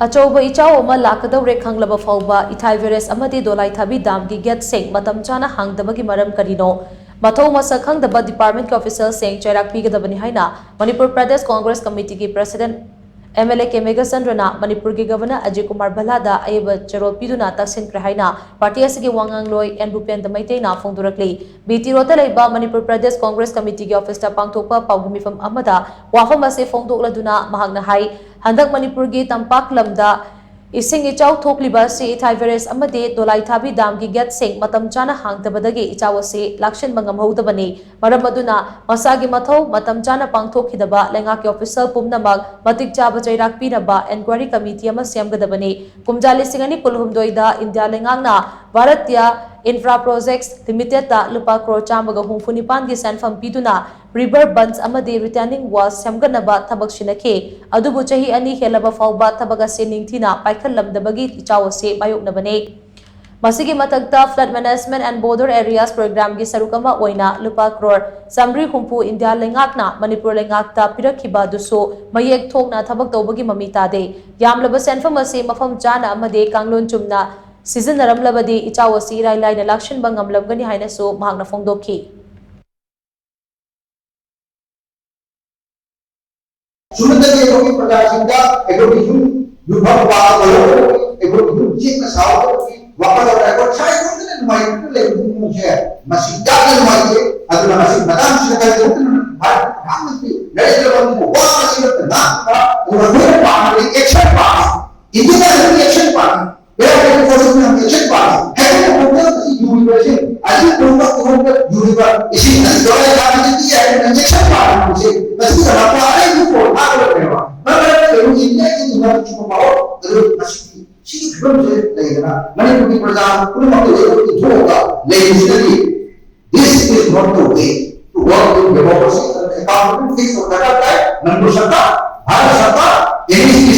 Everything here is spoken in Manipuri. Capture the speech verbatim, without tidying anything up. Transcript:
ꯑꯆꯧꯕ ꯏꯆꯥꯎ ꯑꯃ ꯂꯥꯛꯀꯗꯧꯔꯦ ꯈꯪꯂꯕ ꯐꯥꯎꯕ ꯏꯊꯥꯏ ꯚꯦꯔꯦꯁ ꯑꯃꯗꯤ ꯗꯣꯂꯥꯏ ꯊꯥꯕꯤ ꯗꯥꯝꯒꯤ ꯒꯦꯠꯁꯤꯡ ꯃꯇꯝ ꯆꯥꯅ ꯍꯥꯡꯗꯕꯒꯤ ꯃꯔꯝ ꯀꯔꯤꯅꯣ? ꯃꯊꯧ ꯃꯁꯛ ꯈꯪꯗꯕ ꯗꯤꯄꯥꯔꯠꯃꯦꯟꯠꯀꯤ ꯑꯣꯐꯤꯁꯤꯌꯦꯜꯁꯤꯡ ꯆꯩꯔꯥꯛ ꯄꯤꯒꯗꯕꯅꯤ ꯍꯥꯏꯅ ꯃꯅꯤꯄꯨꯔ ꯄ꯭ꯔꯗꯦꯁ ꯀꯣꯡꯒ꯭ꯔꯦꯁ ꯀꯃꯤꯇꯤꯒꯤ president M L A K ꯃꯦꯘꯆꯟꯗ꯭ꯔꯅ ꯃꯅꯤꯄꯨꯔꯒꯤ ꯒꯕꯔꯅꯔ ꯑꯖꯤꯠ ꯀꯨꯃꯥꯔ ꯚꯜꯂꯥꯗ ꯑꯌꯦꯕ ꯆꯦꯔꯣꯜ ꯄꯤꯗꯨꯅ ꯇꯛꯁꯤꯟꯈ꯭ꯔꯦ ꯍꯥꯏꯅ ꯄꯥꯔꯇꯤ ꯑꯁꯤꯒꯤ ꯋꯥꯉꯥꯡꯂꯣꯏ ꯑꯦꯟ ꯚꯨꯄꯦꯟꯗ꯭ꯔ ꯃꯩꯇꯩꯅ ꯐꯣꯡꯗꯣꯔꯛꯂꯤ꯫ ꯕꯤ ꯇꯤ ꯔꯣꯗꯇ ꯂꯩꯕ ꯃꯅꯤꯄꯨꯔ ꯄ꯭ꯔꯗꯦꯁ ꯀꯣꯡꯒ꯭ꯔꯦꯁ ꯀꯃꯤꯇꯤꯒꯤ ꯑꯣꯐꯤꯁꯇ ꯄꯥꯡꯊꯣꯛꯄ ꯄꯥꯎꯒꯤ ꯃꯤꯐꯝ ꯑꯃꯗ ꯋꯥꯐꯝ ꯑꯁꯤ ꯐꯣꯡꯗꯣꯛꯂꯗꯨꯅ ꯃꯍꯥꯛꯅ ꯍꯥꯏ, ꯍꯟꯗꯛ ꯃꯅꯤꯄꯨꯔꯒꯤ ꯇꯝꯄꯥꯛ ꯂꯝꯗ ꯏꯁꯤꯡ ꯏꯆꯥꯎ ꯊꯣꯛꯂꯤꯕ ꯑꯁꯤ ꯏꯊꯥꯏ ꯚꯦꯔꯦꯁ ꯑꯃꯗꯤ ꯗꯣꯂꯥꯏ ꯊꯥꯕꯤ ꯗꯥꯝꯒꯤ ꯒꯦꯠꯁꯤꯡ ꯃꯇꯝ ꯆꯥꯅ ꯍꯥꯡꯗꯕꯗꯒꯤ ꯏꯆꯥꯎ ꯑꯁꯤ ꯂꯥꯛꯁꯤꯟꯕ ꯉꯝꯍꯧꯗꯕꯅꯤ꯫ ꯃꯔꯝ ꯑꯗꯨꯅ ꯃꯁꯥꯒꯤ ꯃꯊꯧ ꯃꯇꯝ ꯆꯥꯅ ꯄꯥꯡꯊꯣꯛꯈꯤꯗꯕ ꯂꯩꯉꯥꯛꯀꯤ ꯑꯣꯐꯤꯁꯤꯌꯦꯜ ꯄꯨꯝꯅꯃꯛ ꯃꯇꯤꯛ ꯆꯥꯕ ꯆꯩꯔꯥꯛ ꯄꯤꯅꯕ ꯏꯟꯀ꯭ꯋꯥꯏꯔꯤ ꯀꯃꯤꯇꯤ ꯑꯃ ꯁꯦꯝꯒꯗꯕꯅꯤ꯫ ꯀꯨꯝꯖꯥ ꯂꯤꯁꯤꯡ ꯑꯅꯤ ꯀꯨꯟꯍꯨꯝꯗꯣꯏꯗ ꯏꯟꯗꯤꯌꯥ ꯂꯩꯉꯥꯛꯅ ꯚꯥꯔꯠꯇꯤꯌꯥ ꯏꯟꯐ꯭ꯔꯥ ꯄ꯭ꯔꯣꯖꯦꯛꯁ ꯂꯤꯃꯤꯇꯦꯗꯇ ꯂꯨꯄꯥ ꯀ꯭ꯔꯣꯔ ꯆꯥꯝꯃꯒ ꯍꯨꯝꯐꯨ ꯅꯤꯄꯥꯟꯒꯤ ꯁꯦꯟꯐꯝ ꯄꯤꯗꯨꯅ ꯔꯤꯚꯔ ꯕꯟꯆ ꯑꯃꯗꯤ ꯔꯤꯇꯦꯅꯤꯡ ꯋꯥꯜ ꯁꯦꯝꯒꯠꯅꯕ ꯊꯕꯛ ꯁꯤꯟꯅꯈꯤ꯫ ꯑꯗꯨꯕꯨ ꯆꯍꯤ ꯑꯅꯤ ꯍꯦꯜꯂꯕ ꯐꯥꯎꯕ ꯊꯕꯛ ꯑꯁꯤ ꯅꯤꯡꯊꯤꯅ ꯄꯥꯏꯈꯠꯂꯝꯗꯕꯒꯤ ꯏꯆꯥꯎ ꯑꯁꯤ ꯃꯥꯌꯣꯛꯅꯕꯅꯤ꯫ ꯃꯁꯤꯒꯤ ꯃꯊꯛꯇ Flood Management and Border Areas Programꯒꯤ ꯁꯔꯨꯛ ꯑꯃ ꯑꯣꯏꯅ ꯂꯨꯄꯥ ꯀ꯭ꯔꯣꯔ ꯆꯥꯃꯔꯤ ꯍꯨꯝꯐꯨ ꯏꯟꯗꯤꯌꯥ ꯂꯩꯉꯥꯛꯅ ꯃꯅꯤꯄꯨꯔ ꯂꯩꯉꯥꯛꯇ ꯄꯤꯔꯛꯈꯤꯕ ꯑꯗꯨꯁꯨ ꯃꯌꯦꯛ ꯊꯣꯛꯅ ꯊꯕꯛ ꯇꯧꯕꯒꯤ ꯃꯃꯤ ꯇꯥꯗꯦ꯫ ꯌꯥꯝꯂꯕ ꯁꯦꯟꯐꯝ ꯑꯁꯤ ꯃꯐꯝ ꯆꯥꯅ ꯑꯃꯗꯤ ꯀꯥꯡꯂꯣꯟ ꯆꯨꯝꯅ ꯁꯤꯖꯤꯟꯅꯔꯝꯂꯕꯗꯤ ꯏꯆꯥꯎ ꯑꯁꯤ ꯏꯔꯥꯏ ꯂꯥꯏꯅ ꯂꯥꯛꯁꯤꯟꯕ ꯉꯝꯂꯝꯒꯅꯤ ꯍꯥꯏꯅꯁꯨ ꯃꯍꯥꯛꯅ ꯐꯣꯡꯗꯣꯛꯈꯤ꯫ ꯁꯨꯞꯅꯇꯒꯤ ꯑꯩꯈꯣꯏꯒꯤ ꯄ꯭ꯔꯖꯥꯁꯤꯡꯗ ꯑꯩꯈꯣꯏꯒꯤ ꯌꯨꯝ ꯌꯨꯝꯐꯝ ꯄꯥꯜꯂꯕ ꯑꯣꯏꯔꯒꯗꯤ ꯑꯩꯈꯣꯏꯒꯤ ꯌꯨꯝ ꯆꯦꯛꯅ ꯁꯥꯕ ꯑꯣꯏꯔꯒꯗꯤ ꯋꯥꯈꯜꯂꯣꯟ ꯑꯩꯈꯣꯏ ꯁꯥꯏ ꯈꯛꯇꯅ ꯅꯨꯡꯉꯥꯏꯇꯅ ꯂꯩꯕꯒꯤ ꯃꯑꯣꯡꯁꯦ ꯃꯁꯤ ꯌꯥꯝꯅ ꯅꯨꯡꯉꯥꯏꯇꯦ꯫ ꯑꯗꯨꯅ ꯃꯁꯤ ꯃꯇꯥꯡꯁꯤꯗ ꯀꯔꯤꯒꯨꯝꯕ ꯃꯍꯥꯛ ꯅꯔꯦꯟꯗ꯭ꯔ ꯃꯣꯗꯤꯕꯨ ꯋꯥ ꯑꯁꯤ ꯉꯥꯛꯇ ꯉꯥꯡꯕ ꯑꯗꯨꯒ ꯂꯣꯏꯅ ꯄꯥꯝꯅꯕꯒꯤ ꯑꯦꯛꯁꯟ ꯄꯥꯝꯕ ꯏꯟꯗꯤꯌꯥ ꯑꯦꯛꯁꯟ ꯄꯥꯝꯕ ꯀꯌꯥ ꯀꯌꯥ ꯄꯣꯠꯁꯤꯡ ꯃꯌꯥꯝ ꯑꯦꯛꯁꯟ ꯄꯥꯝꯃꯤ ꯍꯥꯏꯕ ꯈꯣꯡꯖꯦꯜ ꯑꯁꯤ ꯌꯨꯔꯤꯕꯁꯤꯡ ꯑꯁꯤ ꯄꯨꯝꯅꯃꯛ ꯈꯣꯡꯗ ꯌꯨꯔꯤꯕ ꯏꯁꯤꯡ ꯑꯁꯤ ꯗꯣꯂꯥꯏ ꯊꯥꯕꯗꯒꯤ ꯍꯥꯏꯕ ꯏꯟꯖꯦꯛꯁꯟ ꯄꯥꯝꯃꯤꯕꯁꯦ ꯃꯁꯤꯗ ꯃꯄꯥ ꯑꯅꯤꯕꯨ ꯄꯣꯠ ꯊꯥꯒꯗꯕꯅꯦꯕ꯫ ꯃꯔꯝ ꯑꯗꯨꯅ ꯏꯟꯗꯤꯌꯥꯒꯤ ꯏꯟꯗꯤꯌꯥꯒꯤ ꯆꯨꯝꯕ ꯄꯥꯎ ꯑꯗꯨ ꯃꯁꯤꯒꯤ ꯁꯤꯒꯤ ꯐꯤꯕꯝꯁꯦ ꯂꯩꯗꯅ ꯃꯅꯤꯄꯨꯔꯒꯤ ꯄ꯭ꯔꯖꯥ ꯄꯨꯝꯅꯃꯛꯇ ꯂꯩꯕ ꯏꯊꯣꯛꯑꯒ ꯂꯩꯔꯤꯁꯤꯅꯗꯤ This is not the way to work in democracy and accountability for Tata Tata, Manipur Sarkar, Bharat Sarkar, N D C